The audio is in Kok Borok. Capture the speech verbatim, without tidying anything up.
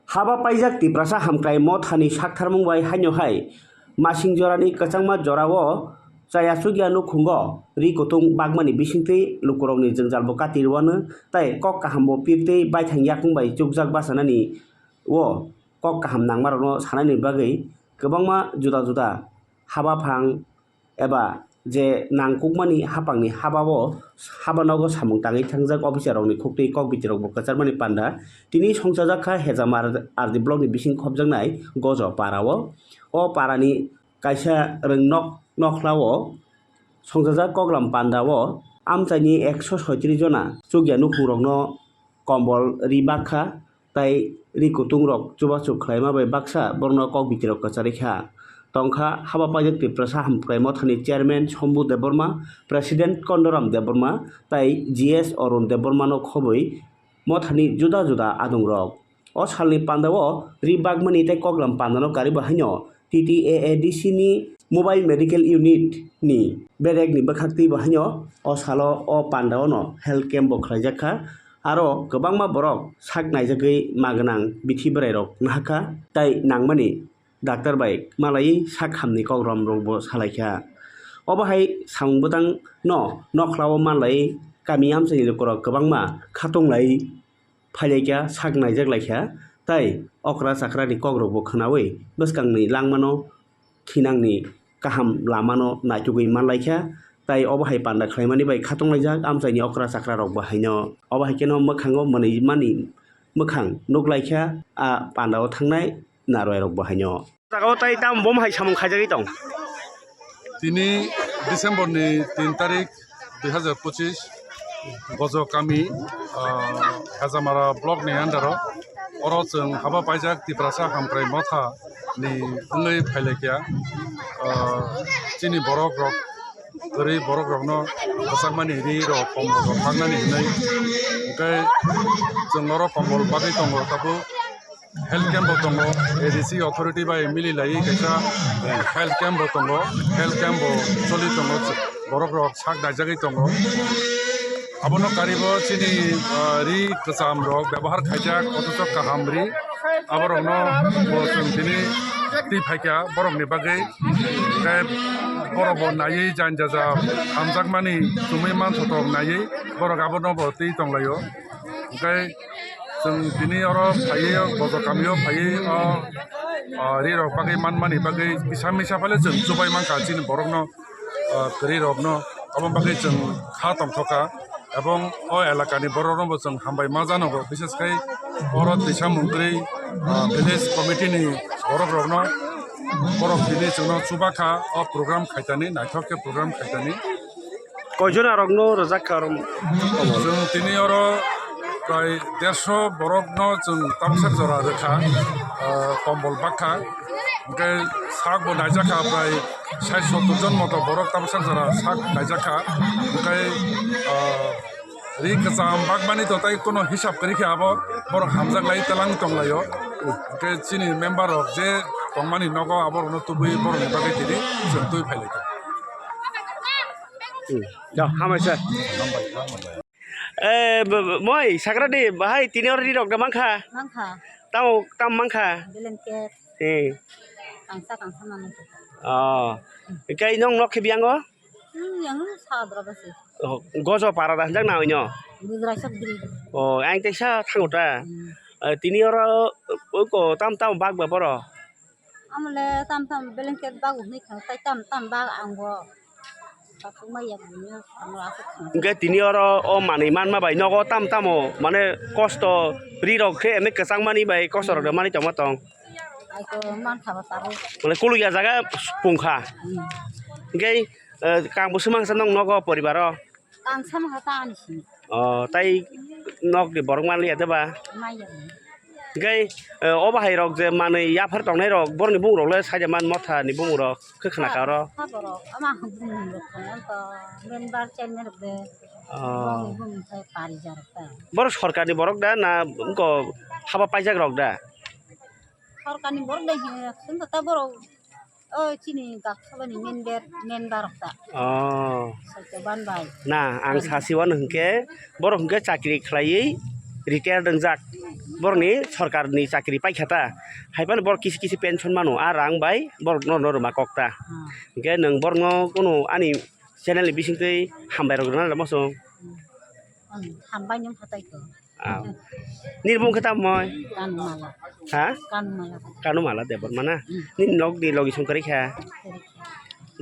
Haba paijak Tiprasa Hamkrai Mothani saktharmung bai haino hai masing jorani kwchangma jorao chaya chukya nukhungo ri kutung bagmani bisingtwi lukurokni jwngjalbo kati rwano tei kok kahambo pirtwi baithang yakung bai chukjak bachanani o kok kaham nangmarokno sanani bagwi kwbangma juda juda haba phang eba je nangkukmani haphangni habao, habanogo samung tangwi thangjak officerrokni khuktwi kokbichirokbo kwcharmani panda tini songchajak kha Hejamar R D blockni bising khopjaknai Gojo parao. O parani kaisa rwngnok nokhlao songchajak koklam pandao amchaini ekso soitris jona chukya nukhungrokno kombol ri bakha, tei ri kutungrok chubachu khlaima bai baksa borokno kokbichirok kwcharwi kha. Tongkha haba paijak Tiprasa Hamkrai Mothani Chairman Shambhu Debbarma, President Kondoram Debbarma tei G S Arun Debbarmano khobwi mothani juda juda adongrok. O salni pandao ri bagmani tei koklam pandano karibo haino T T A A D C ni Mobile Medical Unit ni bedekni bwkhaktwi bo haino o salo o pandao no health camp bo khlaijak kha. Aro kwbangma borok sak naijagwi magwnang bithi bwrairok nahakha tei nangmani doctor bai malaiwi sak hamni kokrom rokbo salaikha. Obo hai samung bwtang no nokhlao manlaiwi kami amchaini lukurok kwbangma khatung lai phailaikha, sak naijak laikha, tei okra chakrani kokrokbo khwnawi bwskangni langmano thinangni kaham lamano naitugwi manlaikha, tei obo hai panda khlaimani bai khatunglaijak amchaini okra chakrarokbo haino. Obo hai kheno mwkhango mwnwimani mwkhang nuklaikha a pandao thangnai narwai rok bo haino. Jaga o tai tam bom hai samung khaijagwi tong. Tini December ni tin tarik dui hazar pochis Gojo kami, ah, Hajamara block ni under o oro chwng haba paijak Tiprasa Hamkrai Motha ni wngwi phailaikha, ah, chini borok rok kwrwi borok rokno bwsakmani ri rok kombol rok paknani hinwi hwnkhe chwng oro kombol bagwi tongo tabuk. Health camp bo tongo, A D C authority bai mili lai kaisa health camp bo tongo, health camp bo choli tongo, borok rok sak daijagwi tongo. Abono karibo chini, ah, ri kwcham rok byabohar khaijak, othocho kaham ri, aborokno bo chwng tini twi phaikha borokni bagwi, tei borok bo naiwi jani jaja hamjakmani chumui manthotok naiwi borok abono bo twi tonglaio. Hwnkhe chwng tini oro phaiwi o Gojo kamio phaiwi o, o ri rok bagwi manmani bagwi kisa misa phale chwng chubai mankha chini borokno, o kwrwi rokno. Aboni bagwi chwng kha tongthokha ebong o elakani borokno bo chwng hambai ma janogo, bishes khai oro twisa mungkwrwi, o village committee ni borok rokno borok tini chwngno chubakha o program khaitani, naithok khe program khaitani. Koijon arokno rwjak kha oro? Chwng tini oro prai dersho borokno chwng tamsok jora rwkha, ah, kombol bakha. Hwnkhe sak bo naijakha prai sait sottor jon moto borok tamsok jora sak naijakha. Hwnkhe, ah, ri kwcham bakmani to tai kono hisab kwrwi khe abo borok hamjak lai twlang tonglaio. Hwnkhe chini member rok je tongmani nogo aborokno tubui borokni bagwi tini chwng twi phailaikha. Hmm. Ya, hambai sir. Eh, b-, b-, moi, sagra di, bahai tini oro ri rok da mankha? Mankha. Tamo, tam mankha? Blanket. Eh. Kangsa, kangsa manwi. Oh. Kai nong nok khe biango? Hmm, yang sa dra basi. Oh, Gojo para da hanjak na oino? Gujra sak dri. Oh, ang tei sa thango ta. Hmm. Eh, tini oro, o ko tam tam bak ba boro? Amole tam tam blanket bag hwnwi kha, tai tam tam bag ang bo. Hwnkhe tini oro o manwi manma bai nogo tam tamo mane kosto ri rok khe ene kwchangmani bai kosto rok rwmani tongma tong. Mane kuluk ya jaga pungkha. Hwnkhe, eh, kang bo swmang sa nong nogo poribar o? Kang sama kha ta ani simi. O, tai nok ni borok manliya de ba? Maya. Hwnkhe, eh, o bahai rok je manwi yaphar tongnai rok, borok ni bumung rok le saida man motha ni bumung rok khe khna kha oro. Ha borok, ama bumung rok tongo to, member chairman rok de. O. Borok ni bumung khe parija rok ta. Borok sorkar ni borok da na wngko haba paijak rok da? Sorkar ni borok de he, wngkha ta borok. O chini gaksabani member, member rok ta. Oh. Saito ban bai. Na, ang sasi wano hwnkhe, borok hwnkhe chakri khlaiwi, retired wngjak, borokni sorkarni chakri paikha ta, hai phano borok kisi kisi pension mano, a rang bai borokno no rwma kok ta. Hwnkhe nwng borokno kunu ani channel ni bisingtwi hambai rok rwna lamosong. Hambai nwng phatai ko. Ah. Nini bung khe tamo moi? Kanmala. Ha? Kanmala. Kanumala Debbarma na? Nini nog di logi song kwrwi kha?